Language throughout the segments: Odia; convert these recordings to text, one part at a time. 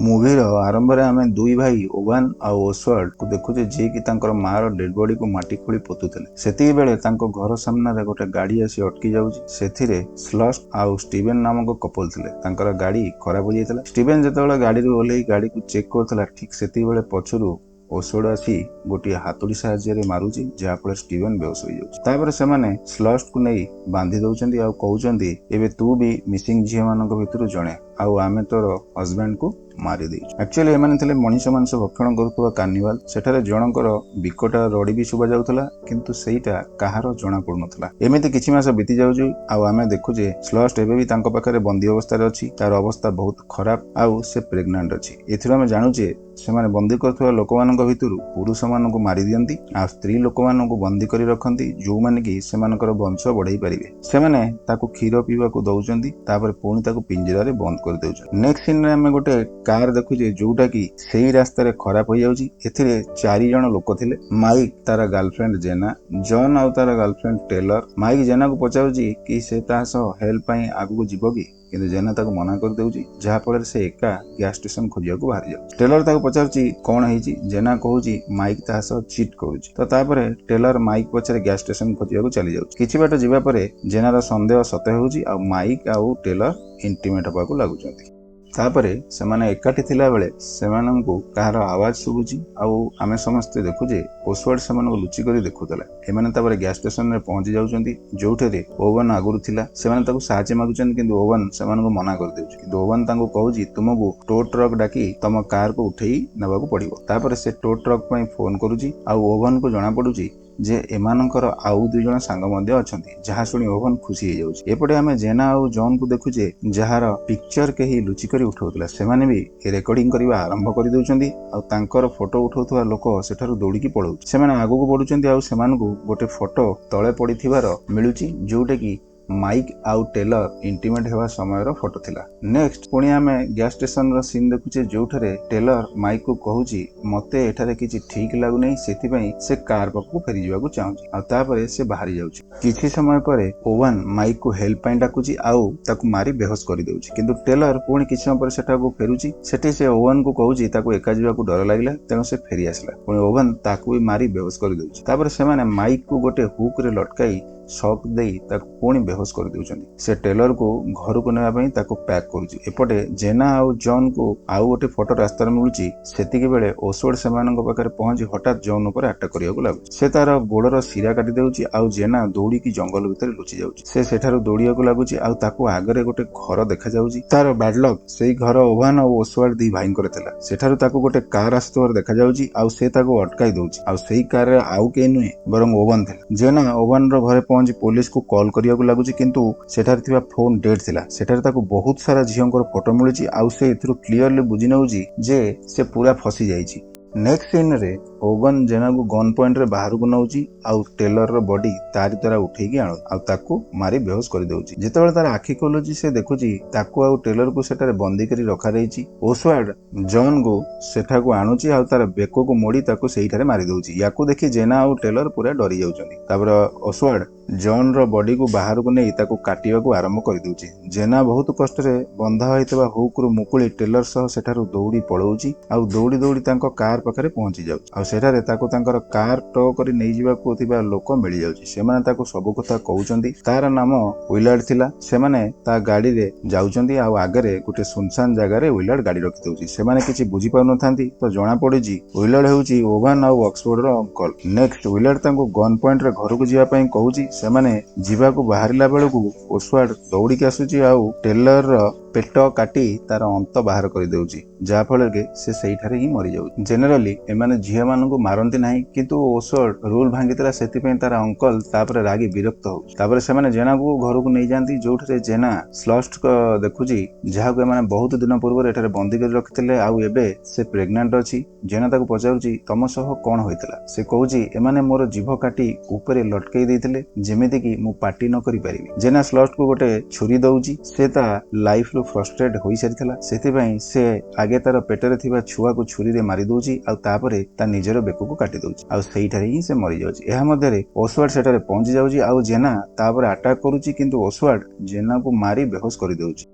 ମୁଭିର ଆରମ୍ଭରେ ଆମେ ଦୁଇ ଭାଇ ଓଭାନ ଆଉ ଓସୱାର୍ଡକୁ ଦେଖୁଛେ, ଯିଏକି ତାଙ୍କର ମାର ଡେଡ୍ ବଡିକୁ ମାଟି ଖୋଳି ପୋତୁଥିଲେ। ସେତିକି ବେଳେ ତାଙ୍କ ଘର ସାମ୍ନାରେ ଗୋଟେ ଗାଡି ଆସି ଅଟକି ଯାଉଛି। ସେଥିରେ ସ୍ଲଷ୍ଟ ଆଉ ଷ୍ଟିଭେନ ନାମକ କପଲ ଥିଲେ। ତାଙ୍କର ଗାଡି ଖରାପ ହୋଇଯାଇଥିଲା। ଷ୍ଟିଭେନ ଯେତେବେଳେ ଗାଡିରୁ ଓହ୍ଲେଇ ଗାଡିକୁ ଚେକ୍ କରୁଥିଲା, ଠିକ ସେତିକି ବେଳେ ପଛରୁ ଓସୱାର୍ଡ ଆସି ଗୋଟିଏ ହାତୁଡ଼ି ସାହାଯ୍ୟରେ ମାରୁଛି, ଯାହାଫଳରେ ଷ୍ଟିଭେନ ବେହୋସ ହୋଇଯାଉଛି। ତାପରେ ସେମାନେ ସ୍ଲଷ୍ଟକୁ ନେଇ ବାନ୍ଧି ଦଉଛନ୍ତି ଆଉ କହୁଛନ୍ତି, ଏବେ ତୁ ବି ମିସିଂ ଝିଅମାନଙ୍କ ଭିତରୁ ଜଣେ ଆଉ ଆମେ ତୋର ହଜବେଣ୍ଡକୁ ମାରି ଦେଇଛୁ। ଆକ୍ଚୁଆଲି ଏମାନେ ଥିଲେ ମଣିଷ ମାଂସ ଭକ୍ଷଣ କରୁଥିବା କାନିବାଲ। ସେଠାରେ ଜଣଙ୍କର ବିକଟା ରଡ଼ି ବି ଶୁଭା ଯାଉଥିଲା, କିନ୍ତୁ ସେଇଟା କାହାର ଜଣା ପଡୁନଥିଲା। ଏମିତି କିଛି ମାସ ବିତି ଯାଉଛି ଆଉ ଆମେ ଦେଖୁଛେ ସ୍ଲଷ୍ଟ ଏବେ ବି ତାଙ୍କ ପାଖରେ ବନ୍ଦୀ ଅବସ୍ଥାରେ ଅଛି। ତାର ଅବସ୍ଥା ବହୁତ ଖରାପ ଆଉ ସେ ପ୍ରେଗନାଣ୍ଟ ଅଛି। ଏଥିରୁ ଆମେ ଜାଣୁଛେ, ସେମାନେ ବନ୍ଦୀ କରୁଥିବା ଲୋକମାନଙ୍କ ଭିତରୁ ପୁରୁଷମାନଙ୍କୁ ମାରି ଦିଅନ୍ତି ଆଉ ସ୍ତ୍ରୀ ଲୋକମାନଙ୍କୁ ବନ୍ଦୀ କରି ରଖନ୍ତି, ଯୋଉମାନେ କି ସେମାନଙ୍କର ବଂଶ ବଢେଇ ପାରିବେ। ସେମାନେ ତାକୁ କ୍ଷୀର ପିଇବାକୁ ଦଉଛନ୍ତି, ତାପରେ ପୁଣି ତାକୁ ପିଞ୍ଜରାରେ ବନ୍ଦ କରିଦେଉଛନ୍ତି। ନେକ୍ସଟ ସିନରେ ଆମେ ଗୋଟେ କାର ଦେଖୁଛେ, ଯୋଉଟା କି ସେଇ ରାସ୍ତାରେ ଖରାପ ହୋଇଯାଉଛି। ଏଥିରେ ଚାରି ଜଣ ଲୋକ ଥିଲେ: ମାଇକ୍, ତାର ଗାର୍ଲଫ୍ରେଣ୍ଡ ଜେନା, ଜନ୍ ଆଉ ତାର ଗାର୍ଲଫ୍ରେଣ୍ଡ ଟେଲର। ମାଇକ୍ ଜେନାକୁ ପଚାରୁଛି କି ସେ ତା ସହ ହେଲ୍ପ ପାଇଁ ଆଗକୁ ଯିବ କି, କିନ୍ତୁ ଜେନା ତାକୁ ମନା କରିଦେଉଛି, ଯାହାଫଳରେ ସେ ଏକା ଗ୍ୟାସ୍ ଷ୍ଟେସନ ଖୋଜିବାକୁ ବାହାରି ଯାଉଛି। ଟେଲର ତାକୁ ପଚାରୁଛି କଣ ହେଇଛି। ଜେନା କହୁଛି ମାଇକ୍ ତା ସହ ଚିଟ୍ କରୁଛି। ତ ତାପରେ ଟେଲର ମାଇକ୍ ପଛରେ ଗ୍ୟାସ୍ ଷ୍ଟେସନ ଖୋଜିବାକୁ ଚାଲି ଯାଉଛି। କିଛି ବାଟ ଯିବା ପରେ ଜେନାର ସନ୍ଦେହ ସତ ହେଉଛି ଆଉ ମାଇକ୍ ଆଉ ଟେଲର ଇଣ୍ଟିମେଟ୍ ହେବାକୁ ଲାଗୁଛନ୍ତି। ତାପରେ ସେମାନେ ଏକାଠି ଥିଲାବେଳେ ସେମାନଙ୍କୁ କାହାର ଆୱାଜ ଶୁଭୁଛି ଆଉ ଆମେ ସମସ୍ତେ ଦେଖୁଛେ ଓସୱାର୍ଡ ସେମାନଙ୍କୁ ଲୁଚି କରି ଦେଖୁଥିଲା। ଏମାନେ ତାପରେ ଗ୍ୟାସ୍ ଷ୍ଟେସନରେ ପହଞ୍ଚି ଯାଉଛନ୍ତି, ଯୋଉଠାରେ ଓଭନ ଆଗରୁ ଥିଲା। ସେମାନେ ତାକୁ ସାହାଯ୍ୟ ମାଗୁଛନ୍ତି, କିନ୍ତୁ ଓଭନ ସେମାନଙ୍କୁ ମନା କରିଦେଉଛି। କିନ୍ତୁ ଓଭନ ତାଙ୍କୁ କହୁଛି, ତୁମକୁ ଟୋ ଟ୍ରକ୍ ଡାକି ତମ କାରକୁ ଉଠେଇ ନେବାକୁ ପଡିବ। ତାପରେ ସେ ଟୋ ଟ୍ରକ୍ ପାଇଁ ଫୋନ କରୁଛି ଆଉ ଓଭନକୁ ଜଣାପଡୁଛି ଯେ ଏମାନଙ୍କର ଆଉ ଦୁଇ ଜଣ ସାଙ୍ଗ ମଧ୍ୟ ଅଛନ୍ତି, ଯାହା ଶୁଣି ଓଭନ ଖୁସି ହେଇଯାଉଛି। ଏପଟେ ଆମେ ଜେନା ଆଉ ଜନ୍କୁ ଦେଖୁଛେ, ଯାହାର ପିକ୍ଚର କେହି ଲୁଚି କରି ଉଠାଉଥିଲା। ସେମାନେ ବି ରେକର୍ଡିଂ କରିବା ଆରମ୍ଭ କରିଦେଉଛନ୍ତି ଆଉ ତାଙ୍କର ଫଟୋ ଉଠାଉଥିବା ଲୋକ ସେଠାରୁ ଦୌଡ଼ିକି ପଳାଉଛି। ସେମାନେ ଆଗକୁ ବଢୁଛନ୍ତି ଆଉ ସେମାନଙ୍କୁ ଗୋଟେ ଫଟୋ ତଳେ ପଡ଼ିଥିବାର ମିଳୁଛି, ଯୋଉଟା କି ମାଇକ୍ ଆଉ ଟେଲର ଇଣ୍ଟିମେଟ୍ ହେବା ସମୟର ଫଟୋ ଥିଲା। ନେକ୍ସଟ ପୁଣି ଆମେ ଗ୍ୟାସ୍ ଷ୍ଟେସନର ସିନ୍ ଦେଖୁଛେ, ଯୋଉଠାରେ ଟେଲର ମାଇକ୍କୁ କହୁଛି, ମତେ ଏଠାରେ କିଛି ଠିକ୍ ଲାଗୁନାହିଁ। ସେଥିପାଇଁ ସେ କାର ପାଖକୁ ଫେରିଯିବାକୁ ଚାହୁଁଛି ଆଉ ତାପରେ ସେ ବାହାରି ଯାଉଛି। କିଛି ସମୟ ପରେ ଓଭାନ ମାଇକ୍କୁ ହେଲ୍ପ ପାଇଁ ଡାକୁଛି ଆଉ ତାକୁ ମାରି ବେହୋସ କରିଦେଉଛି। କିନ୍ତୁ ଟେଲର ପୁଣି କିଛି ସମୟ ପରେ ସେଠାକୁ ଫେରୁଛି। ସେଠି ସେ ଓଭାନକୁ କହୁଛି ତାକୁ ଏକା ଯିବାକୁ ଡର ଲାଗିଲା, ତେଣୁ ସେ ଫେରି ଆସିଲା। ପୁଣି ଓଭାନ ତାକୁ ବି ମାରି ବେହୋସ କରିଦେଉଛି। ତାପରେ ସେମାନେ ମାଇକ୍କୁ ଗୋଟେ ହୁକରେ ଲଟକାଇ ସକ୍ ଦେଇ ତାକୁ ପୁଣି ବେହୋସ କରିଦେଉଛନ୍ତି। ସେ ଟେଲରକୁ ଘରକୁ ନେବା ପାଇଁ ତାକୁ ପ୍ୟାକ୍ କରୁଛି। ଏପଟେ ଜେନା ଆଉ ଜନ୍କୁ ଆଉ ଗୋଟେ ଫଟୋ ରାସ୍ତାରେ ମିଳୁଛି। ସେତିକି ବେଳେ ଓସୱାର୍ଡ ସେମାନଙ୍କ ପାଖରେ ପହଞ୍ଚି ହଠାତ୍ ଜନ୍ ଉପରେ ଆଟାକ୍ କରିବାକୁ ଲାଗୁଛି। ସେ ତାର ଗୋଡର ଶିରା କାଟି ଦେଉଛି ଆଉ ଜେନା ଦୌଡ଼ିକି ଜଙ୍ଗଲ ଭିତରେ ଲୁଚି ଯାଉଛି। ସେ ସେଠାରୁ ଦୌଡ଼ିବାକୁ ଲାଗୁଛି ଆଉ ତାକୁ ଆଗରେ ଗୋଟେ ଘର ଦେଖାଯାଉଛି। ତାର ବ୍ୟାଡ୍ ଲକ୍, ସେଇ ଘର ଓଭାନ ଆଉ ଓସୱାର୍ଡ ଦି ଭାଇଙ୍କର ଥିଲା। ସେଠାରୁ ତାକୁ ଗୋଟେ କାର ଆସୁଥିବାର ଦେଖାଯାଉଛି ଆଉ ସେ ତାକୁ ଅଟକାଇ ଦଉଛି। ଆଉ ସେଇ କାରରେ ଆଉ କେହି ନୁହେଁ, ବରଂ ଓଭାନ ଥିଲା। ଜେନା ଓଭାନର ଘରେ ପହଞ୍ଚି ପୋଲିସକୁ କଲ୍ କରିବାକୁ ଲାଗୁଛି, କିନ୍ତୁ ସେଠାରେ ଥିବା ଫୋନ ଡେଡ୍ ଥିଲା। ସେଠାରେ ତାକୁ ବହୁତ ସାରା ଝିଅଙ୍କର ଫଟୋ ମିଳୁଛି ଆଉ ସେ ଏଥିରୁ କ୍ଲିୟରଲି ବୁଝି ନେଉଛି ଯେ ସେ ପୁରା ଫସି ଯାଇଛି। ନେକ୍ସଟ ସିନରେ ଓଗନ ଜେନାକୁ ଗନ୍ ପଏଣ୍ଟରେ ବାହାରକୁ ନେଉଛି ଆଉ ଟେଲରର ବଡି ତାରି ଦ୍ୱାରା ଉଠେଇକି ଆଣୁଛି ଆଉ ତାକୁ ମାରି ବେହୋସ କରିଦେଉଛି। ଯେତେବେଳେ ତାର ଆଖି ଖୋଲୁଛି, ସେ ଦେଖୁଛି ତାକୁ ଆଉ ଟେଲରକୁ ସେଠାରେ ବନ୍ଦୀ କରି ରଖାଯାଇଛି। ଓସୱାର୍ଡ ଜନ୍କୁ ସେଠାକୁ ଆଣୁଛି ଆଉ ତାର ବେକକୁ ମୋଡି ତାକୁ ସେଇଠାରେ ମାରି ଦଉଛି। ୟାକୁ ଦେଖି ଜେନା ଆଉ ଟେଲର ପୁରା ଡରି ଯାଉଛନ୍ତି। ତାପରେ ଓସୱାର୍ଡ ଜନ୍ର ବଡିକୁ ବାହାରକୁ ନେଇ ତାକୁ କାଟିବାକୁ ଆରମ୍ଭ କରିଦେଉଛି। ଜେନା ବହୁତ କଷ୍ଟରେ ବନ୍ଧା ହୋଇଥିବା ହୁକରୁ ମୁକୁଳି ଟେଲର ସହ ସେଠାରୁ ଦୌଡ଼ି ପଳାଉଛି ଆଉ ଦୌଡ଼ି ଦୌଡ଼ି ତାଙ୍କ କାର ପାଖରେ ପହଞ୍ଚି ଯାଉଛି। ଆଉ ସେଠାରେ ତାକୁ ତାଙ୍କର କାର ଟୋ କରି ନେଇଯିବାକୁ ଥିବା ଲୋକ ମିଳିଯାଉଛି। ସେମାନେ ତାକୁ ସବୁ କଥା କହୁଛନ୍ତି। ତାର ନାମ ୱିଲାର୍ଡ ଥିଲା। ସେମାନେ ତା ଗାଡିରେ ଯାଉଛନ୍ତି ଆଉ ଆଗରେ ଗୋଟେ ସୁନସାନ ଜାଗାରେ ୱିଲାର୍ଡ ଗାଡି ରଖିଦେଉଛି। ସେମାନେ କିଛି ବୁଝିପାରୁନଥାନ୍ତି। ତ ଜଣା ପଡୁଛି ୱିଲାର୍ଡ ହେଉଛି ଓଭାନ ଆଉ ଅକ୍ସଫୋର୍ଡର ଅଙ୍କଲ। ନେକ୍ସଟ ୱିଲାର୍ଡ ତାଙ୍କୁ ଗନ୍ ପଏଣ୍ଟରେ ଘରକୁ ଯିବା ପାଇଁ କହୁଛି। ସେମାନେ ଯିବାକୁ ବାହାରିଲା ବେଳକୁ ଓସୱାର୍ଡ ଦୌଡ଼ିକି ଆସୁଛି ଆଉ ଟେଲରର ପେଟ କାଟି ତାର ଅନ୍ତ ବାହାର କରିଦେଉଛି, ଯାହାଫଳରେ କି ସେ ସେଇଠାରେ ହିଁ ମରିଯାଉଛି। ଜେନେରାଲି ଏମାନେ ଝିଅମାନଙ୍କୁ ମାରନ୍ତି ନାହିଁ, କିନ୍ତୁ ଓସୱାର୍ଡ ରୁଲ ଭାଙ୍ଗିଥିଲା, ସେଥିପାଇଁ ତାର ଅଙ୍କଲ ତାପରେ ରାଗି ବିରକ୍ତ ହଉଛି। ତାପରେ ସେମାନେ ଜେନାକୁ ଘରକୁ ନେଇଯାଆନ୍ତି, ଯୋଉଠାରେ ଜେନା ସ୍ଲଷ୍ଟ ଦେଖୁଛି, ଯାହାକୁ ଏମାନେ ବହୁତ ଦିନ ପୂର୍ବରୁ ଏଠାରେ ବନ୍ଦୀ କରି ରଖିଥିଲେ ଆଉ ଏବେ ସେ ପ୍ରେଗନାଣ୍ଟ ଅଛି। ଜେନା ତାକୁ ପଚାରୁଛି, ତମ ସହ କଣ ହୋଇଥିଲା? ସେ କହୁଛି, ଏମାନେ ମୋର ଜିଭ କାଟି ଉପରେ ଲଟକେଇ ଦେଇଥିଲେ, ଯେମିତିକି ମୁଁ ପାଟି ନ କରିପାରିବି। ଜେନା ସ୍ଲଷ୍ଟକୁ ଗୋଟେ ଛୁରୀ ଦଉଛି। ସେ ତା ଲାଇଫରୁ ଫ୍ରଷ୍ଟ୍ରେଟ୍ ହୋଇସାରିଥିଲା, ସେଥିପାଇଁ ସେ ଆଗେ ତାର ପେଟରେ ଥିବା ଛୁଆକୁ ଛୁରୀରେ ମାରି ଦଉଛି ଆଉ ତାପରେ ତା ନିଜର ବେକକୁ କାଟି ଦଉଛି ଆଉ ସେଇଠାରେ ହିଁ ସେ ମରିଯାଉଛି। ଏହା ମଧ୍ୟରେ ଓସୱାର୍ଡ ସେଠାରେ ପହଞ୍ଚି ଯାଉଛି ଆଉ ଜେନା ତାପରେ ଆଟାକ୍ କରୁଛି, କିନ୍ତୁ ଓସୱାର୍ଡ ଜେନାକୁ ମାରି ବେହୋସ କରିଦେଉଛି।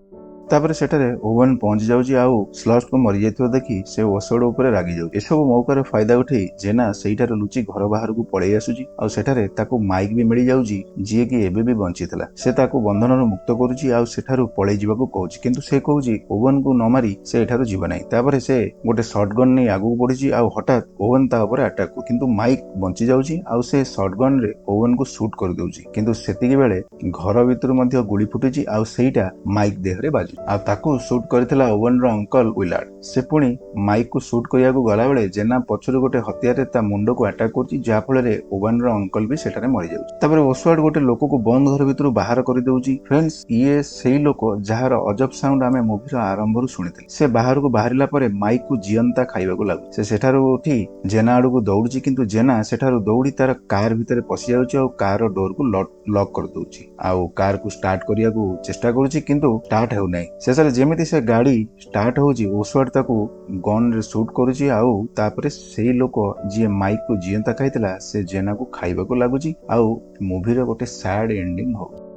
ତାପରେ ସେଠାରେ ଓଭନ ପହଞ୍ଚି ଯାଉଛି ଆଉ ସ୍ଲଷ୍ଟକୁ ମରିଯାଇଥିବା ଦେଖି ସେ ଓସଡ ଉପରେ ରାଗି ଯାଉଛି। ଏସବୁ ମୌକାର ଫାଇଦା ଉଠେଇ ଜେନା ସେଇଠାରୁ ଲୁଚି ଘର ବାହାରକୁ ପଳେଇ ଆସୁଛି ଆଉ ସେଠାରେ ତାକୁ ମାଇକ୍ ବି ମିଳିଯାଉଛି, ଯିଏକି ଏବେ ବି ବଞ୍ଚିଥିଲା। ସେ ତାକୁ ବନ୍ଧନରୁ ମୁକ୍ତ କରୁଛି ଆଉ ସେଠାରୁ ପଳେଇ ଯିବାକୁ କହୁଛି, କିନ୍ତୁ ସେ କହୁଛି ଓଭନକୁ ନ ମାରି ସେ ଏଠାରୁ ଯିବ ନାହିଁ। ତାପରେ ସେ ଗୋଟେ ସର୍ଟ ଗନ୍ ନେଇ ଆଗକୁ ବଢୁଛି ଆଉ ହଠାତ୍ ଓଭନ ତା ଉପରେ ଆଟାକ୍, କିନ୍ତୁ ମାଇକ୍ ବଞ୍ଚି ଯାଉଛି ଆଉ ସେ ସର୍ଟ ଗନ୍ରେ ଓଭନକୁ ସୁଟ୍ କରିଦେଉଛି। କିନ୍ତୁ ସେତିକି ବେଳେ ଘର ଭିତରୁ ମଧ୍ୟ ଗୁଳି ଫୁଟୁଛି ଆଉ ସେଇଟା ମାଇକ୍ ଦେହରେ ବାଜୁଛି ଆଉ ତାକୁ ସୁଟ୍ କରିଥିଲା ଓଭନର ଅଙ୍କଲ ୱିଲାର୍ଡ। ସେ ପୁଣି ମାଇକ୍କୁ ସୁଟ୍ କରିବାକୁ ଗଲାବେଳେ ଜେନା ପଛରୁ ଗୋଟେ ହତିଆରରେ ତା ମୁଣ୍ଡକୁ ଆଟାକ୍ କରୁଛି, ଯାହାଫଳରେ ଓଭନର ଅଙ୍କଲ ବି ସେଠାରେ ମରିଯାଉଛି। ତାପରେ ଓସୱାର୍ଡ ଗୋଟେ ଲୋକକୁ ବନ୍ଦ ଘର ଭିତରୁ ବାହାର କରିଦେଉଛି। ଫ୍ରେଣ୍ଡସ୍, ଇଏ ସେଇ ଲୋକ ଯାହାର ଅଜବ ସାଉଣ୍ଡ ଆମେ ମୁଭିର ଆରମ୍ଭରୁ ଶୁଣିଥିଲେ। ସେ ବାହାରକୁ ବାହାରିଲା ପରେ ମାଇକ୍କୁ ଜିଅନ୍ତା ଖାଇବାକୁ ଲାଗୁଛି। ସେ ସେଠାରୁ ଉଠି ଜେନା ଆଡ଼କୁ ଦୌଡୁଛି, କିନ୍ତୁ ଜେନା ସେଠାରୁ ଦୌଡ଼ି ତାର କାର ଭିତରେ ପଶି ଯାଉଛି ଆଉ କାର ଡୋରକୁ ଲକ୍ କରିଦେଉଛି ଆଉ କାରକୁ ଷ୍ଟାର୍ଟ କରିବାକୁ ଚେଷ୍ଟା କରୁଛି, କିନ୍ତୁ ଷ୍ଟାର୍ଟ ହେଉନାହିଁ। ଶେଷରେ ଯେମିତି ସେ ଗାଡ଼ି ଷ୍ଟାର୍ଟ ହେଉଛି, ଓସୱାର୍ଡ ତାକୁ ଗନ୍ରେ ସୁଟ୍ କରୁଛି ଆଉ ତାପରେ ସେଇ ଲୋକ ଯିଏ ମାଇକ୍କୁ ଜିଅନ୍ତା ଖାଇଥିଲା, ସେ ଜେନାକୁ ଖାଇବାକୁ ଲାଗୁଛି ଆଉ ମୁଭିର ଗୋଟେ ସ୍ୟାଡ୍ ଏଣ୍ଡିଂ ହଉଛି।